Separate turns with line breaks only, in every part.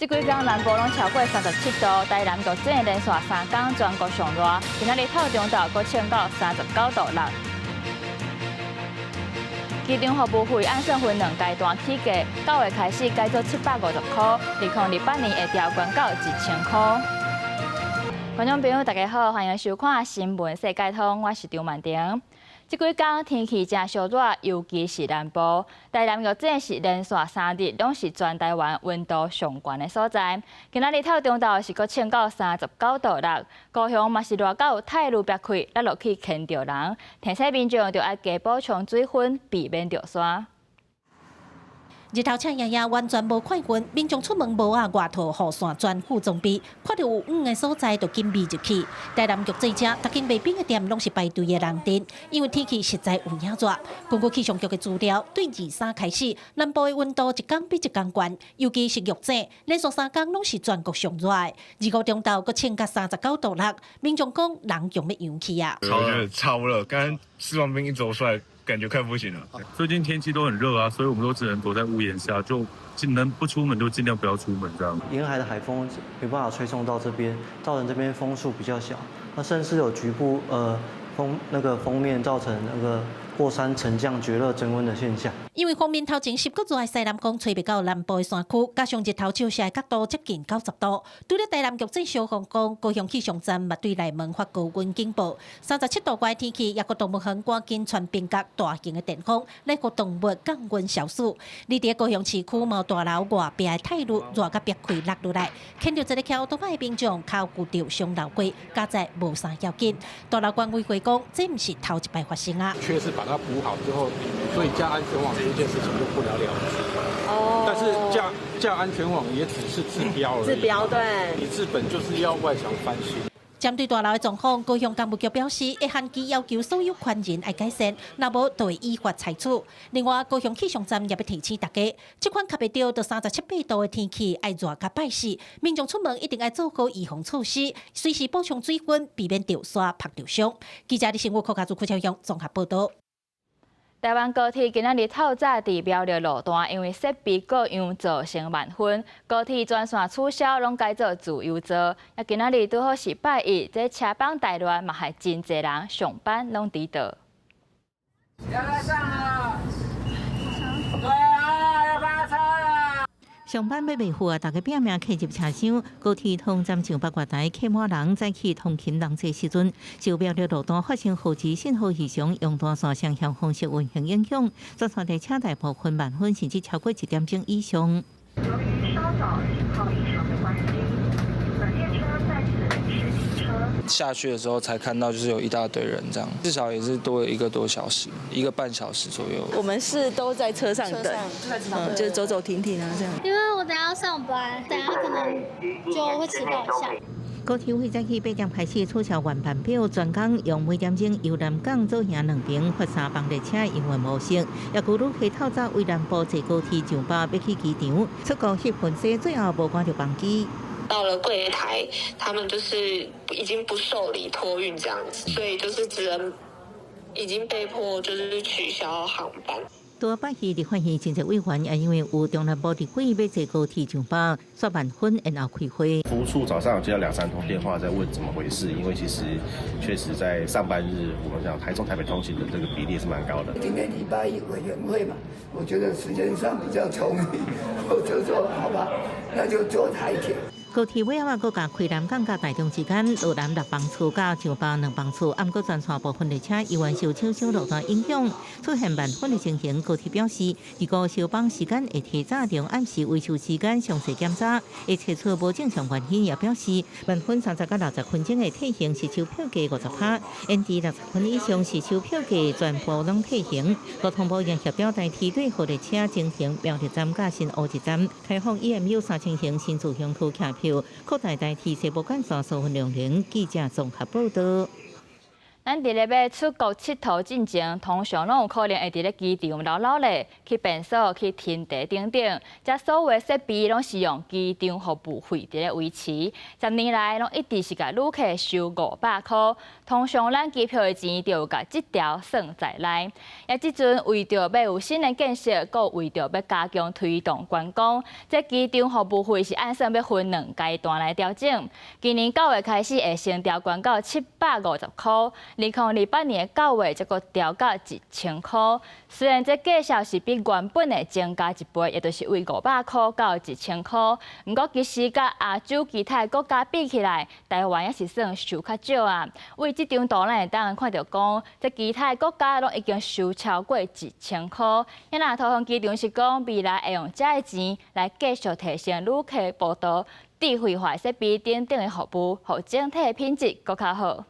這幾工南部攏超過37度，台南就這連續3工全國上熱，今仔日透中晝閣衝到39度6。機場服務費按算分兩階段起價，9月開始改做750箍，2028年會調懸到1000箍。觀眾朋友，大家好，歡迎收看《新聞世界通》，我是張曼婷。這幾工天氣誠燒熱，尤其是南部，台南玉井是連續3日攏是全台灣溫度上懸的所在。今仔日透中晝是閣衝到39度6，高雄嘛是熱到太陽煏氣，落落去牽著人，提醒民眾著愛加補充水分，避免著沙。
日頭赤炎炎，完全無看雲，民眾出門帽仔外套、雨傘全副裝備，看著有雨的所在就緊避入去。台南玉井這，逐間賣冰的店攏是排隊的人陣，因為天氣實在有影熱。根據氣象局的資料，對23開始，南部的溫度一工比一工懸，尤其是玉井，連續三工攏是全國上熱的。25中晝閣衝到39度6，民眾講人強欲揚去啊！
超熱，超熱！剛剛吃完冰一走出來，感覺快不行了。
最近天氣都很熱啊，所以我們都只能躲在屋檐下，就盡能不出門就盡量不要出門這樣。
沿海的海風沒辦法吹送到這邊，造成這邊風速比較小。那甚至有局部風那個鋒面造成那個過山沉降絕熱增溫的現象。
因為鋒面頭前濕閣熱的西南風吹袂到南部的山區，加上日頭照射的角度接近90度，除了台南玉井消防講，高雄氣象站嘛對內門發高溫警報，37度外的天氣，抑閣動物園趕緊傳冰角大型的電風來予動物降溫消暑。佇佇高雄市區某大樓外壁的泰路熱甲煏氣落落來，牽著一個騎歐多擺的民眾跤骨著傷流過，佳哉無啥要緊。大樓管委會講，這毋是頭一擺發生啊。
缺是把它補好之後，所以加安全網這件事情就不了了之。哦。但是架安全網也只是治標而已。
治標對。
你治本就是要外牆翻新。
針對大樓的狀況，高雄工務局表示，會限期要求所有權人愛改善，若無就會依法裁處。另外，高雄氣象站也欲提醒大家，這款較袂著都37、8度的天氣，愛熱甲拜死，民眾出門一定愛做好預防措施，隨時補充水分，避免著沙曝著傷。記者李新武、柯家祖、柯超雄綜合報導。
台灣高鐵今仔日透早佇苗栗路段，因為設備故障造成慢分，高鐵全線取消，攏改做自由座。啊，今仔日拄好是拜一，這車班大亂，嘛係真濟人上班攏遲到。
要來上了，對啊，要發車啦！
上班欲袂赴啊，大家拼命客入車廂。高鐵頭站上北月台客滿人，早起通勤人濟時陣，受苗栗路段發生荷磁信號異常，陽大線雙向方式運行影響，全線列車大部分慢分，甚至超過一點鐘以上。
由於稍早信號異常的關係，本列車在此臨時停車。
下去的時候才看到，就是有一大堆人這樣，至少也是多了一個多小時，一個半小時左右。
我們是都在車上等，就是走走停停啊這樣。
因為我等下要上班，等下可能就會遲到一下。
高鐵會早起8點開始取消原班表，全工用每點鐘由南港左營兩邊發三班列車營運模式。抑閣旅客透早為南部坐高鐵上班欲去機場，出國翕婚紗，最後無趕著班機。
到了櫃檯，他們就是已經不受理托運這樣子，所以就是只能已經被迫就是取消航班。
多拜二立法院真濟委員也因為有中南部立委欲坐高鐵上班，煞慢分延後開會。
服務處早上有接到兩三通電話，在問怎麼回事，因為其實確實在上班日，我們講台中台北通勤的這個比例是蠻高的。
今天禮拜一委員會嘛，我覺得時間上比較充裕，我就說好吧，那就坐台鐵。
高鐵尾仔閣加開南港佮台中之間，羅南六班次佮上巴兩班次，毋過全線部分列車猶原受搶修路段影響，出現慢分的情形。高鐵表示，如果收班時間會提早將暗時維修時間詳細檢查，會查出無正常原因。也表示，慢分30到60分鐘的退行實收票價50趴，延遲60分以上實收票價全部攏退還。交通部已經協調台鐵對號列車增行苗栗站佮新烏日站，開放 EMU 3000型新自強區客票，擴大台鐵西部幹線疏運量能。記者綜合報導。
咱佇咧欲出國𨑨迌進前，通常攏有可能會佇咧機場留留咧，去便所、去停茶等等，這所有設備攏是用機場服務費佇咧維持。10年來攏一直是共旅客收500箍。通常咱機票的錢就有共這條算在內。也這陣為著欲有新的建設，閣為著欲加強推動觀光，這機場服務費是按算欲分兩階段來調整。今年9月開始會先調懸到750箍。2028年9月，則閣調到1000箍。雖然這價數是比原本的增加一倍，也就是為500箍到1000箍。毋過其實佮亞洲其他國家比起來，台灣也是算收較少啊。為這張圖，咱會當看著講，這其他國家攏已經收超過1000箍。啊若桃園機場是講，未來會用這个錢來繼續提升旅客步道、智慧化設備等等的服務，予整體品質閣較好。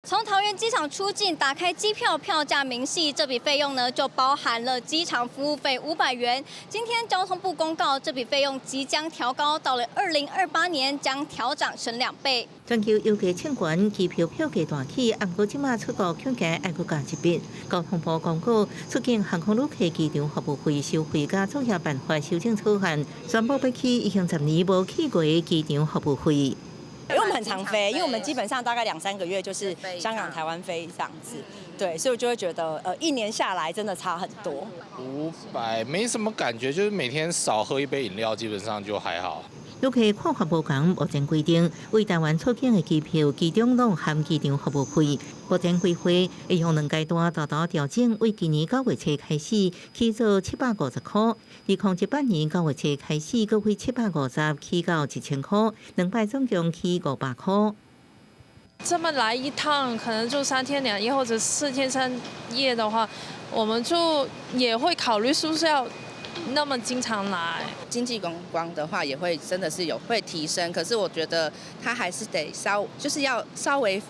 從桃園機場出境，打開機票票價明細，這筆費用呢就包含了機場服務費500元。今天交通部公告，這筆費用即將調高，到了2028年將調漲成2倍。
全球油價衝懸，機票票價大起，毋過這馬出國恐驚愛閣加一筆。交通部公告，出境航空旅客機場服務費收費佮作業辦法修正草案，宣布欲起已經10年無起過的機場服務費。
因為我們很常飛，因為我們基本上大概兩三個月就是香港、台灣飛這樣子，對，所以我就會覺得，一年下來真的差很多。
500沒什麼感覺，就是每天少喝一杯飲料，基本上就還好。
旅客看法無仝，目前規定為台灣出境的機票，其中攏含機場服務費。目前規劃會用兩階段逐步調整，為今年9月初開始起做750箍，2018年9月初開始，閣為750起到1000箍，兩擺總共起500箍。
這麼來一趟，可能就3天2夜或者4天3夜的話，我們就也會考慮是不是要那麼經常來。
經濟觀光的話，也會真的是有會提升，可是我覺得它還是得稍，就是要稍微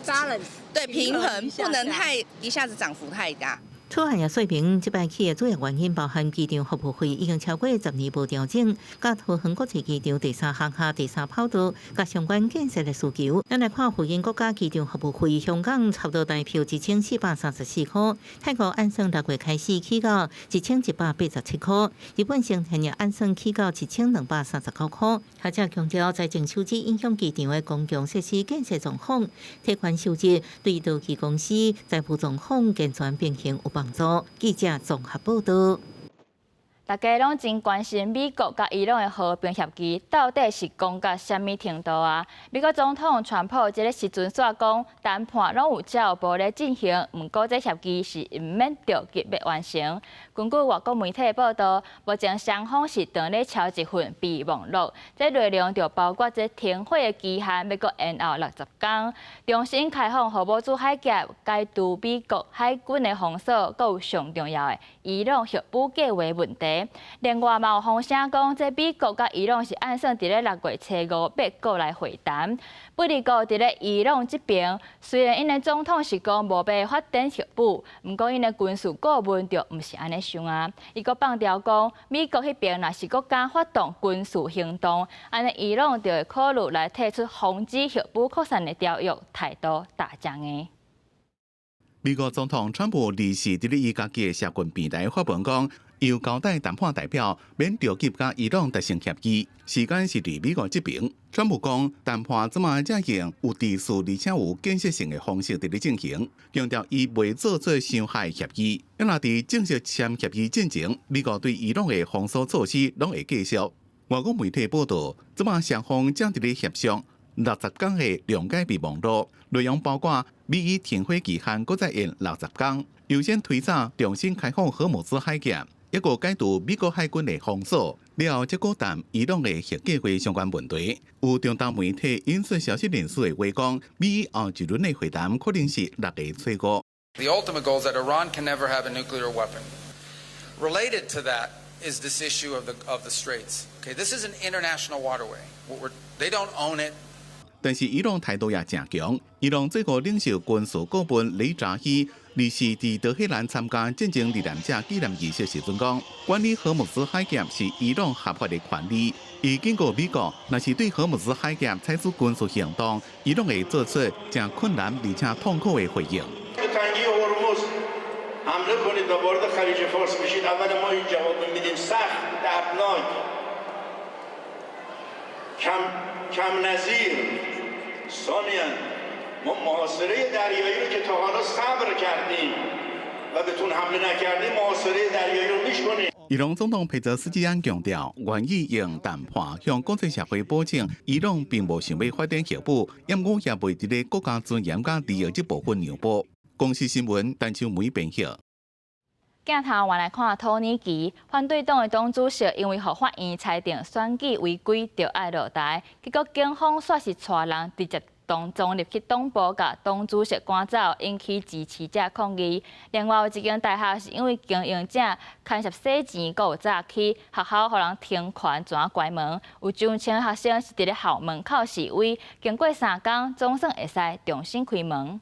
balance
對平衡，不能太一下子漲幅太大。
草案也說明，這擺起的主要原因包含機場服務費已經超過十年無調整，佮桃園國際機場第三航廈第三跑道佮相關建設的需求。咱來看附近國家機場服務費，香港差不多台票1434塊，泰國按算6月開始起到1187塊，日本成田也按算起到1239塊。學者強調，財政收支影響機場的公共設施建設狀況，提懸收入對多機公司財務狀況健全平衡有幫助。記者綜合報道。
大家攏真關心美國佮伊朗的和平協議到底是講到啥物程度啊？美國總統川普這个時陣煞講，談判攏有照步咧進行，毋過這協議是毋免著急欲完成。根據外國媒體報道，目前雙方是正咧敲一份備忘錄，這內容就包括這停火的期限欲閣延後60工，重新開放荷姆茲海峽，解除美國海軍的封鎖，閣有上重要的伊朗核武計畫問題。另外嘛有風聲講，這美國佮伊朗是按算佇咧6月初5欲閣來會談。不過佇咧伊朗這邊，雖然𪜶的總統是講無欲發展核武，毋過𪜶的軍事顧問就毋是按呢想啊。伊閣放調講，美國彼邊若是閣敢發動軍事行動，按呢伊朗就會考慮來退出防止核武擴散的條約，態度大正硬。
美國總統川普24佇咧伊家己的社群平台發文講，有交代談判代表免著急佮伊朗達成協議，時間是佇美國這邊。川普講，談判這馬進行有秩序，而且有建設性的方式佇咧進行，強調伊袂做出傷害協議。若佇正式簽協議進前，美國對伊朗的封鎖措施攏會繼續。外國媒體報道，這馬雙方正佇咧協商60工的諒解備忘錄，內容包括美伊停火期限閣再延60工，優先推早重新開放荷姆茲海峽，抑閣解除美國海軍的封鎖，了後才閣談伊朗的核計劃相關問題。有中東媒體引述消息人士的話講，美伊後一輪的會談可能是6月初5。
The ultimate goal is that Iran can never have a nuclear weapon. Related to that is this issue of the straits. Okay, this is an international waterway. They don't own it.
但是伊朗態度也誠強。伊朗最高領袖軍事顧問雷扎希，二四佇德黑蘭參加戰爭罹難者紀念儀式時陣講，管理荷姆茲海峽是伊朗合法的權利。伊警告美國，若是對荷姆茲海峽採取軍事行動，伊朗會做出誠困難而且痛苦的回應。
حمله کنید و وارد خلیج فارس بشید اولا ما این جواب میدیم سخت دردناک کم کم نظیر ثانیا ما محاصره دریایی رو که تا حالا صبر کردیم و بهتون حمله نکردیم محاصره دریایی رو میشکنیم.
伊朗總統佩澤斯基安強調，願意用談判向國際社會保證，伊朗並無想欲發展核武，毋過也袂佇咧國家尊嚴佮利益這部分讓步。公視新聞，陳秋梅編譯。
鏡頭換來看土耳其，反對黨的黨主席因為予法院裁定選舉違規，著愛落台。結果警方煞是帶人直接當衝入去黨部，共黨主席趕走，引起支持者抗議。另外有一間大學是因為經營者牽涉洗錢，閣有詐欺，學校予人停權，轉關門。有上千學生是佇咧校門口示威，經過3工，總算會使重新開門。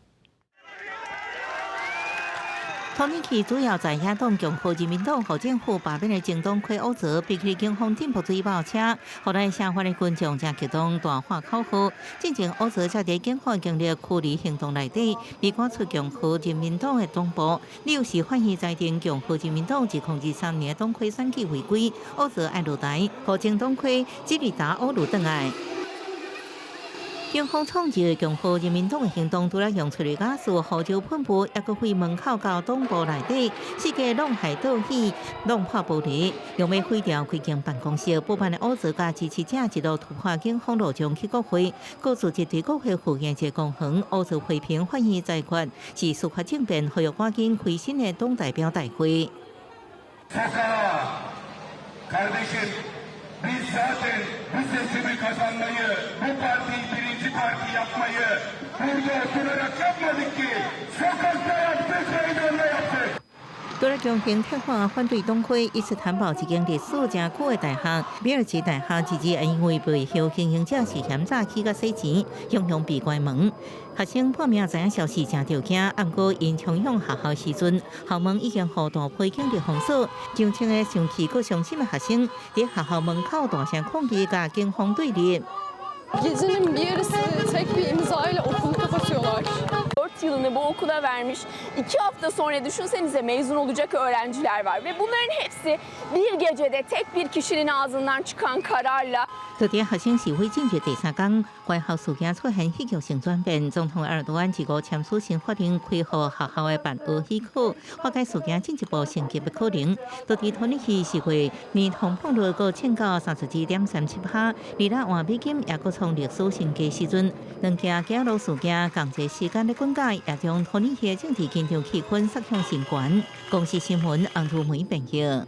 土耳其主要在野黨共和人民黨予政府罷免的前黨魁奧澤逼去警方進步水爆車，予來聲援的群眾誠激動大喊口號。進前奧澤才佇警方經歷驅離行動內底，被趕出共和人民黨的黨部，理由是法院裁定共和人民黨2023年黨魁選舉違規，奧澤愛落台，予前黨魁基里達歐魯轉來。警方衝入共和人民黨的行動，除了用催淚瓦斯、胡椒噴霧，抑閣對門口佮黨部內底，四界挵害倒去，弄破玻璃，欲毀掉規間辦公室。不滿的奧澤佮支持者一路突破警方路障去國會，閣組織佇國會附近一個公園。奧澤批評法院裁決是司法政變，呼籲趕緊開新的黨代表大會。
Biz zaten bu seçimi kazanmayı, bu partiyi birinci parti yapmayı burada oturarak yapmadık ki. Sokakta yaptık, meydanda yaptık.
除了強行撤換反對黨魁伊斯坦堡一間歷史誠久的大學，比爾吉大學，一日因為背後經營者涉嫌詐欺佮洗錢，雄雄被關門。學生破暝知影消息誠著驚，毋過𪜶衝向學校時陣，校門已經予大批警力封鎖。上千个生氣閣傷心的學生佇學校門口大聲抗議，佮警方對立。
Gecenin bir yarısı tek bir imza ile okulu kapatıyorlar.
4 yılını bu okula vermiş. 2 hafta sonra düşünsenize mezun olacak öğrenciler var. Ve bunların hepsi bir gecede tek bir kişinin ağzından çıkan kararla.
就佇學生示威進入第三工，關校事件出現戲劇性轉變。總統埃爾多安二五簽署新法令，開放學校的辦學許可，化解事件進一步升級的可能。就佇土耳其四月，年通膨率閣衝到32.37%，里拉換美金也閣創歷史新低時陣，兩件揭露事件仝一時間咧滾解，也將土耳其的政治緊張氣氛殺向新懸。公視新聞洪如梅編譯。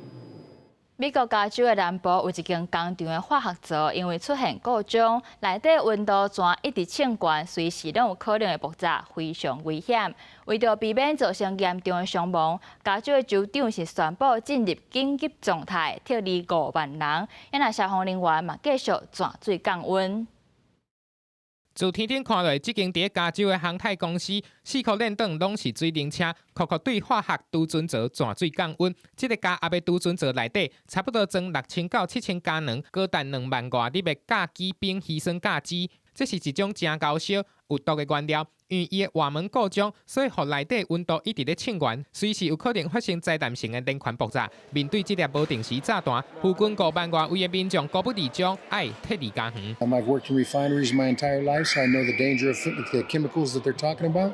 美國加州的南部有一間工廠的化學槽，因為出現故障，內底溫度全一直衝懸，隨時攏有可能會爆炸，非常危險。為著避免造成嚴重的傷亡，加州的州長是宣布進入緊急狀態，撤離5萬人。也若消防人員嘛繼續鑽水降溫。
自天頂看落，這間佇加州的航太公司，四箍輪轉攏是水冷車，箍箍對化學儲存槽鑽水降溫。這个加壓的儲存槽內底，差不多裝6000到7000加侖，高達2萬外粒的甲基丙烯酸甲酯。這是一種誠厚燒、有毒的原料。因為伊的活門故障，所以予內底溫度一直咧衝懸，隨時有可能發生災難性的連環爆炸。面對這粒無定時炸彈，附近5萬外位的民眾高不離將愛撤離家園。
I've worked in refineries my entire life, so I know the danger of the chemicals that they're talking about.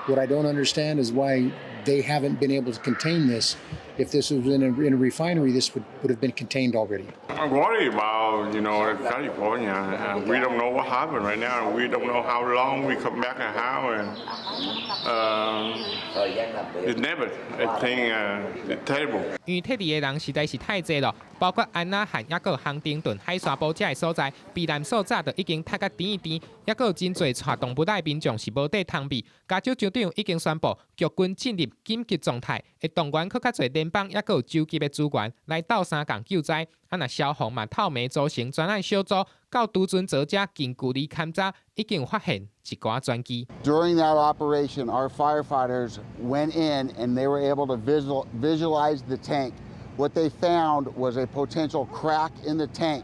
What I don't understand is why they haven't been able to contain this. If this was in a refinery, this would have been contained already.
I'm worried about California. And we don't know what happened right now, and we don't know how long we come back and how. And it's never, I think, it's terrible.
因為撤離的人實在是太濟了，包括安那漢，抑閣亨廷頓、海沙堡這个所在，避難所早就已經塞甲甜甜，抑閣有真濟帶動物的民眾是無地通避。加州州長已經宣布，局軍進入緊急狀態，會動員閣較濟聯邦抑閣有州級的資源來鬥相共救災。啊，若消防嘛透明組成專案小組，到貯存槽遮近距離勘查，已經有發現一寡轉機。
During that operation, our firefighters went in and they were able to visualize the tank. What they found was a potential crack in the tank,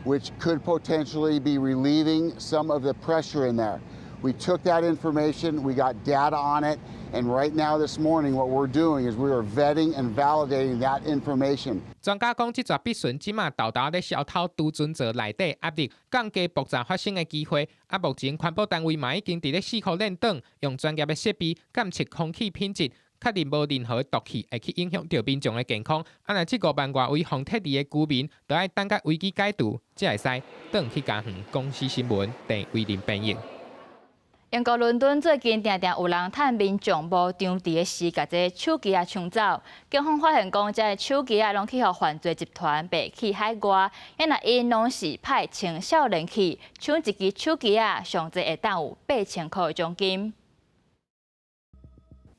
which could potentially be relieving some of the pressure in there. We took that information, we got data on it, and right now this morning what we're doing is we are vetting and validating that information.
專家講，這逝必醇這馬沓沓咧消透貯存槽內底壓力，降低爆炸發生的機會。啊，目前環保單位嘛已經佇咧四箍練轉，用專業的設備監測空氣品質，確認無任何毒氣會去影響著民眾的健康。啊，若這5萬外位予撤離的居民，著愛等甲危機解除，才會使轉去家園。公視新聞鄭偉林編譯。
英國倫敦最近定定有人趁民眾無張佇的時，共這手機仔搶走。警方發現講，這个手機仔攏去予犯罪集團賣去海外，因若𪜶攏是派青少年去搶一支手機仔，上濟會當有8000箍的獎金。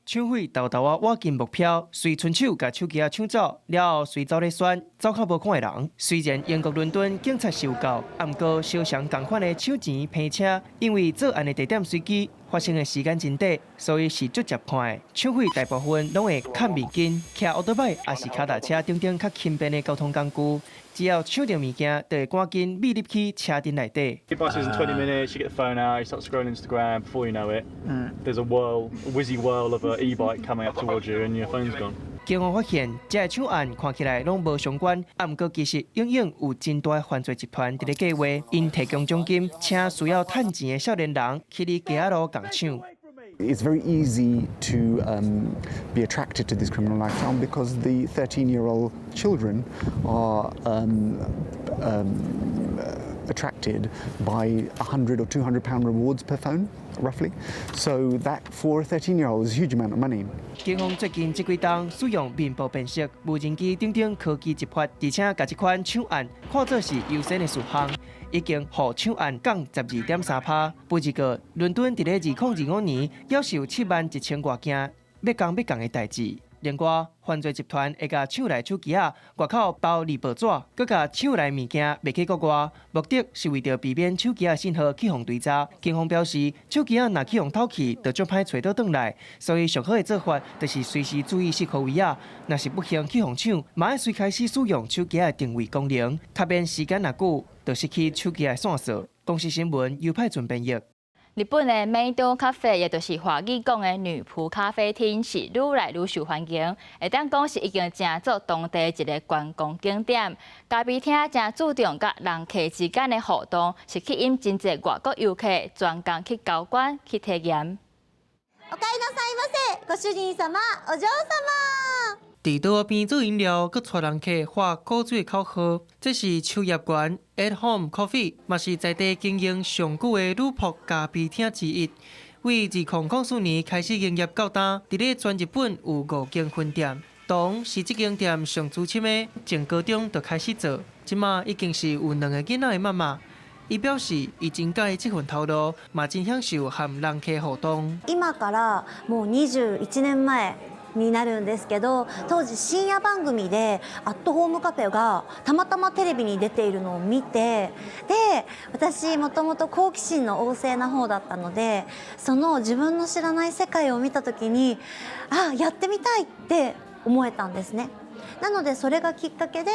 搶匪沓沓仔倚近目標，隨伸手共手機仔搶走，了後隨走咧旋，走較無看的人。雖然英國倫敦警察是有夠，毋過相像仝款的搶錢騙車，因為作案的地點隨機，發生的時間真短，所以是足捷看的。搶匪大部分攏會崁面筋，騎歐多擺，抑是跤踏車等等較輕便的交通工具。只要搶著物件，就會趕緊秘入去車陣內底。
Buses in 20 minutes, you get the phone out, you start scrolling Instagram. Before you know it, there's a whirl, a whizzy whirl of an e-bike coming up towards you, and your phone's gone.
警方發現，這个搶案看起來攏無相關，毋過其實隱隱有真大的犯罪集團佇咧計劃，𪜶提供獎金，請需要趁錢的少年人去佇街仔路共搶。
It's very easy to be attracted to this criminal lifestyle because the 13-year-old children are attracted by 100 or £200 rewards per phone, roughly. So that for a 13-year-old is a huge amount of money.
警方最近這幾冬使用面部辨識、無人機等等科技執法，而且共這款搶案看做是優先的事項，已經予搶案降12.3%。不過，倫敦佇咧2025年猶是有7萬1千外件欲共欲仝的代誌。另外，犯罪集團會共搶來手機仔，外口包離報紙，閣共搶來物件賣去國外，目的是為著避免手機仔信號去予追查。警方表示，手機仔若去予偷去，就足歹揣倒轉來，所以上好的做法就是隨時注意四箍圍仔。若是不幸去予搶，嘛愛隨開始使用手機仔的定位功能，較免時間若久，就失去手機仔的線索。公視新聞尤派俊編譯。
日本的メイドカフェ，也就是華語講的女僕咖啡廳，是愈來愈受歡迎。會當講是已經成做當地一个觀光景點。咖啡廳誠注重佮人客之間的互動，是吸引真濟外國遊客專工去交關去體驗。
おかえりなさいませ、ご主人様、お嬢様。
佇桌仔邊做飲料，閣帶人客喊古錐的口號。這是秋葉原 At Home Coffee，嘛是在地經營上久的女僕咖啡廳之一。為2004年開始營業到今，佇咧全日本有五間分店。當是這間店上資深的，從高中就開始做，這馬已經是有兩个囡仔的媽媽。伊表示，伊真佮意這份頭路，嘛真享受和人客互動。
今からもう21年前になるんですけど、当時深夜番組でアットホームカフェがたまたまテレビに出ているのを見て、で、私もともと好奇心の旺盛な方だったので、その自分の知らない世界を見た時に、あ、やってみたいって思えたんですね。なのでそれがきっかけで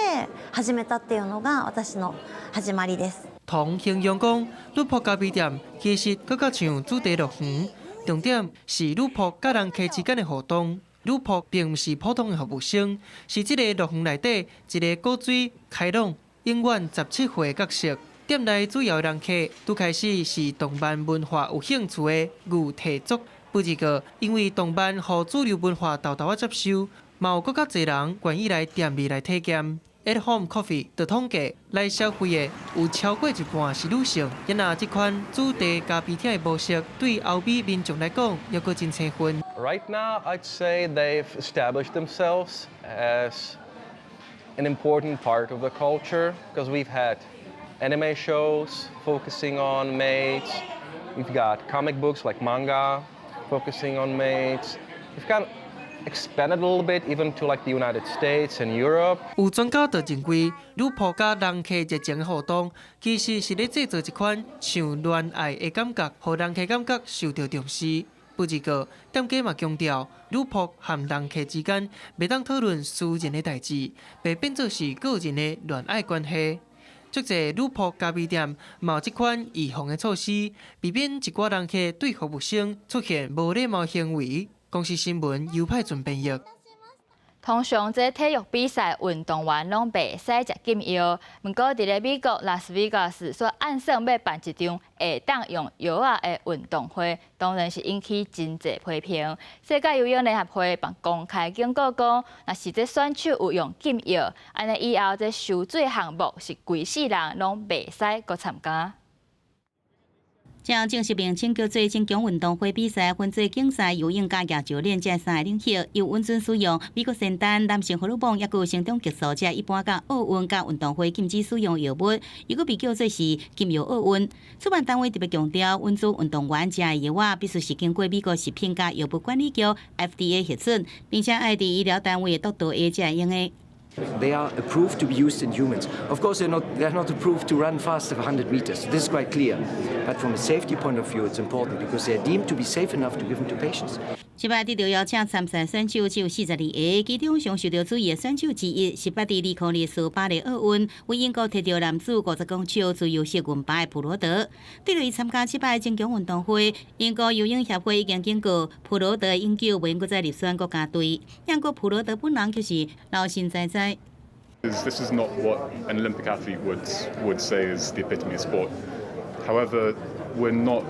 始めたっていうのが私の始まりです。
唐形容講，女僕咖啡店其實閣較像主題樂園，重點是女僕佮人客之間的互動。女僕並毋是普通的服務生，是這个樂園內底一个古錐、開朗、永遠17歲的角色。店內主要人客拄開始是動漫文化有興趣的御提族，不過因為動漫予主流文化沓沓仔接受，嘛有閣較濟人願意來店裡來體驗。At Home Coffee 的統計，來消費的有超過一半是女性。因此這款主題咖啡廳的模式，對歐美民眾來講，猶閣真青春。
Right now, I'd say they've established themselves as an important part of the culture because we've had anime shows focusing on maids. We've got comic books like manga focusing on maids. We've got Expanded a little bit even to like the United States and Europe.
有專家就認為，女僕佮人客熱情的互動，其實是咧製造一款像戀愛的感覺，予人客感覺受著重視。不過，店家嘛強調，女僕和人客之間袂當討論私人的代誌，袂變做是個人的戀愛關係。足濟女僕咖啡店嘛有這款預防的措施，避免一寡人客對服務生出現無禮貌行為。公視新聞尤派準編譯。
通常這體育比賽運動員攏袂使食禁藥，毋過佇咧美國拉斯維加斯煞按算欲辦一場會當用藥仔的運動會，當然是引起真濟批評。世界游泳聯合會嘛公開警告講，若是這選手有用禁藥，按呢以後這泅水項目是規世人攏袂使閣參加。
將正式名稱叫做精強運動會比賽，分做競賽、游泳佮舉重這三个領域，由允准使用美國仙丹、男性荷爾蒙，抑閣有成長激素，這一般佮奧運佮運動會禁止使用藥物，又閣被叫做是禁藥奧運。主辦單位特別強調，允准運動員食的藥仔必須是經過美國食品佮藥物管理局 FDA 核准，並且愛佇醫療單位的督導下才會用的。
They are approved to be used in humans. Of course, they're not approved to run fast 100 meters. This is quite clear. But from a safety point of view, it's important because they are deemed to be safe enough to give them to patients.
這擺得著邀請參賽選手只有42個，其中上受著注意的選手之一是捌佇2024巴黎奧運為英國摕著男子50公尺自由式銀牌的普羅德。對於參加這擺精強運動會，英國游泳協會已經警告普羅德永久袂閣再入選國家隊。毋過普羅德本人就是老神在在。
This is not what an Olympic athlete would say is the epitome of sport. However, we're not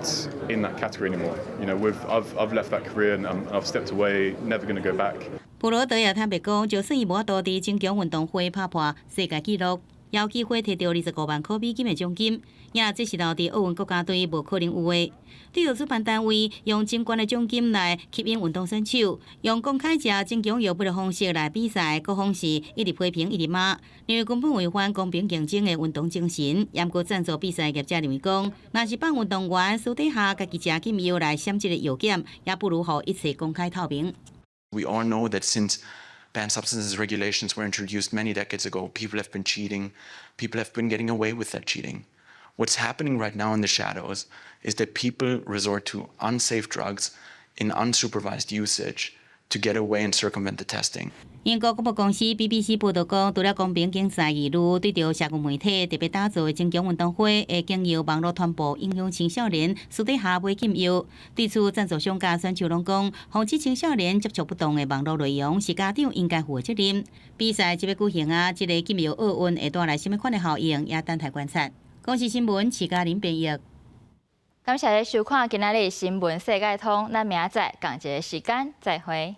in that category anymore. I've left that career and I've stepped away, never going to go back.
普羅德也坦白講，就算伊無法度佇精強運動會拍破世界紀錄，也有機會摕著25萬箍美金的獎金，也這是留佇奧運國家隊無可能有的。對著主辦單位用真懸的獎金來吸引運動選手，用公開食增強藥物的方式來比賽，各方是一直批評一直罵，認為根本違反公平競爭的運動精神。毋過贊助比賽業者認為講，若是放運動員私底下家己食禁藥來閃這個藥檢，也不如予一切公開透明。
We all know that since banned substances regulations were introduced many decades ago, people have been cheating, people have been getting away with that cheating. What's happening right now in the shadows is that people resort to unsafe drugs in unsupervised usage to get away and circumvent the testing.
英國廣播公司 BBC 報導講，除了公平競賽疑慮，對著社群媒體特別打造的精強運動會，會經由網路傳播，影響青少年私底下買禁藥。對此，贊助商佮選手攏講，防止青少年接觸不當的網路內容，是家長應該負的責任。比賽這欲舉行啊，這个禁藥奧運會帶來啥物款的效應，也等待觀察。公視新聞，徐嘉玲編譯。
感謝你收看今仔日新聞世界通，咱明仔載仝一个時間再會。